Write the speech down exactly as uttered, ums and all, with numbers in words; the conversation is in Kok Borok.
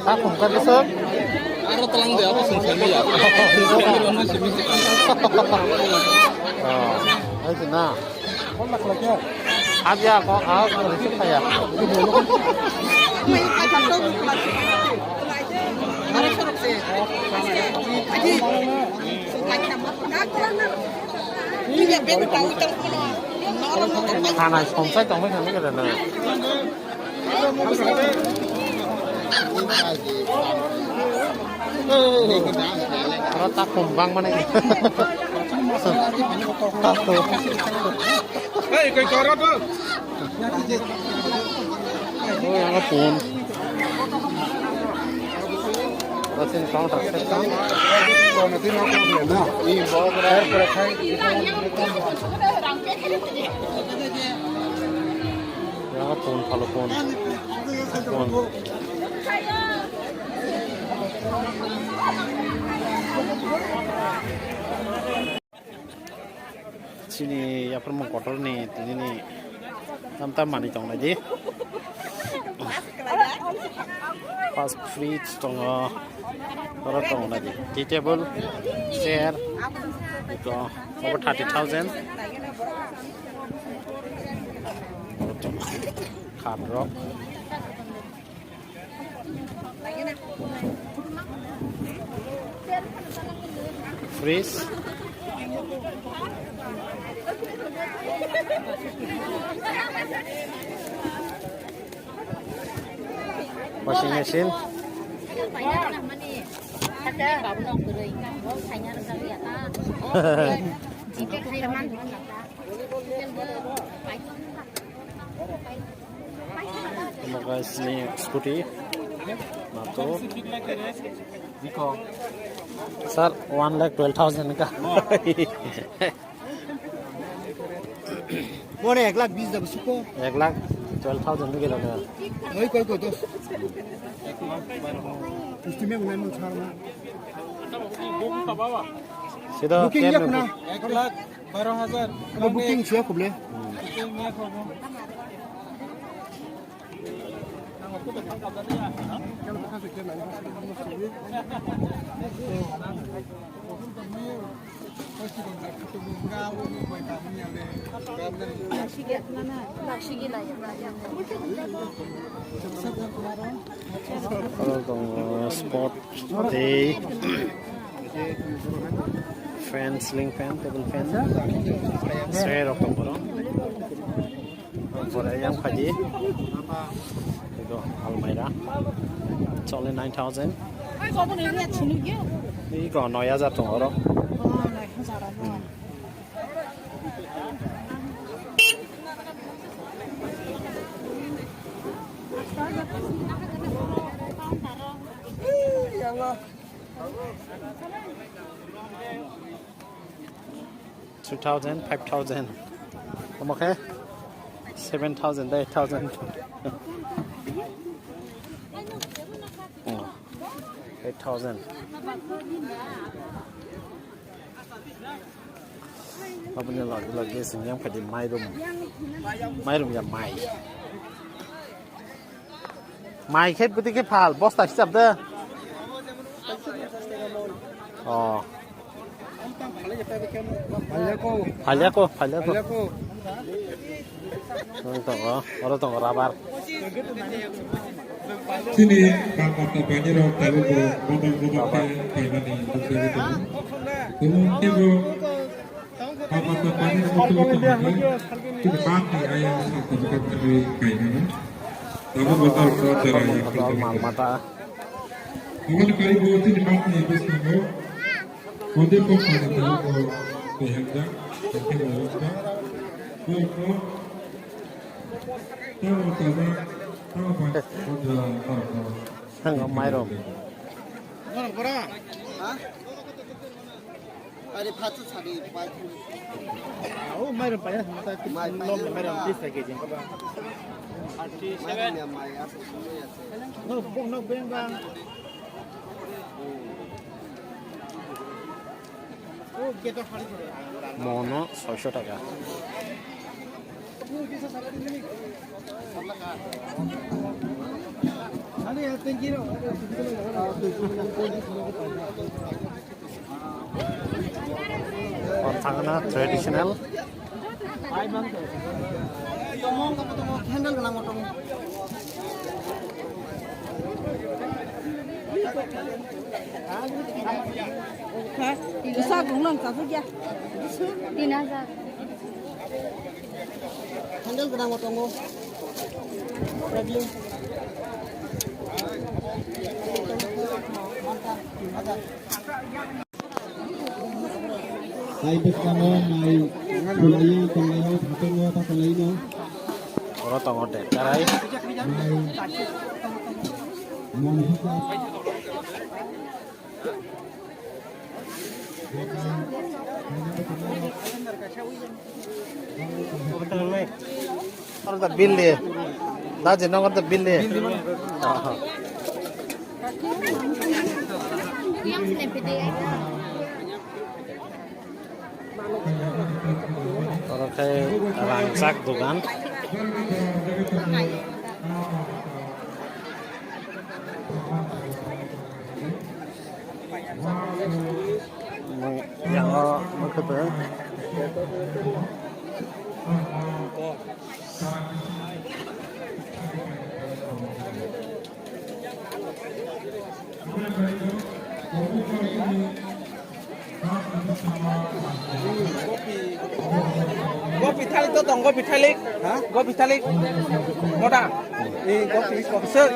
Sak hum kha bwswk? Aro twlang de, abo sung sung ya. Oh, hai se na. Abi ako, ah, ko risi kaya. Sana somsai tongmai sana kira na. Oro ta kom bang mane. Hei, koi koro to. Oh, yang pun. Oro sini counter section. Yang pun, kalau pun. Pun. Chini yapharmung kotorni tinini tam tam manwi tongnai di. First fridge tongo, oro tongnai di. Tea table, chair, ito, over thirty thousand. Khat rok. Fridge. Washing machine. Omo guys ni scooty. Mato. Sir, one lakh twelve thousand ka. More ek lakh bis da suko. Ek lakh twelve thousand ni gelo na. Oi, koi, koi, dos. Estimate unai mo char na. Sida booking cab ya na. Ek lakh baro hajar. Abo booking siya kuble. Booking ya kuble. Oro tongo sport tei fan, ceiling fan, table fan, tray rok tongo oro. Pore yang phaidi. Ito almirah. It's only nine thousand. Iko noi hajar tongo oro. Three thousand, five thousand. Omo khe seven thousand, eight thousand. Oh, eight thousand. Aboni loge loge sini yang phaidi mairum. Mairum ya mai. Mai khe bwtwi khe phal, bosta hisab de. Oh. Phalya ko, phalya ko. Oro tongo, oro tongo rubber. Chini bangma tongpainirok tabuk bo bodol bodol khe paimani bukjagwi tongo. Tebo tebo bangma tongpainirok tongwi tongo. Chini bangni ayang sakni bwkhak tangwi kainani. Tabuk bo norok no chara ya. Mal mata. Aboni karigo chini bangni bwskango. Kode kok kani tabo ko kehenjak, kake mo wngkha. Kok ko tamo tada, tamo pa, kode tamo ko. Hango mairum. Ari phatsa sari pai. Oh, mairum paya, mata Mai nom paya. Mairum tis lagi jeng. Mairum ya mai asa sumai asa. No, bong no beng bang. Oh, gate of hari. Mono soisho taka. Pantangna traditional. Handle gwnang motor. Ha? Bwsa gong nang chasuk ya. Tin hajar. Handle gwnang o tongo. Problem. Tai bwskango mai sulaiwi tonglaio, thapengo ta sulai no. Oro tongo de, karai. Mai mon hika. Oro da bill de. Da je nong da bill de. Oro khe rangchak dogan. Yang o mokhe tong. Gopi thalik to tong, gopi thalik. Ha? Gopi thalik. Moda. Eh, gopi kok sir.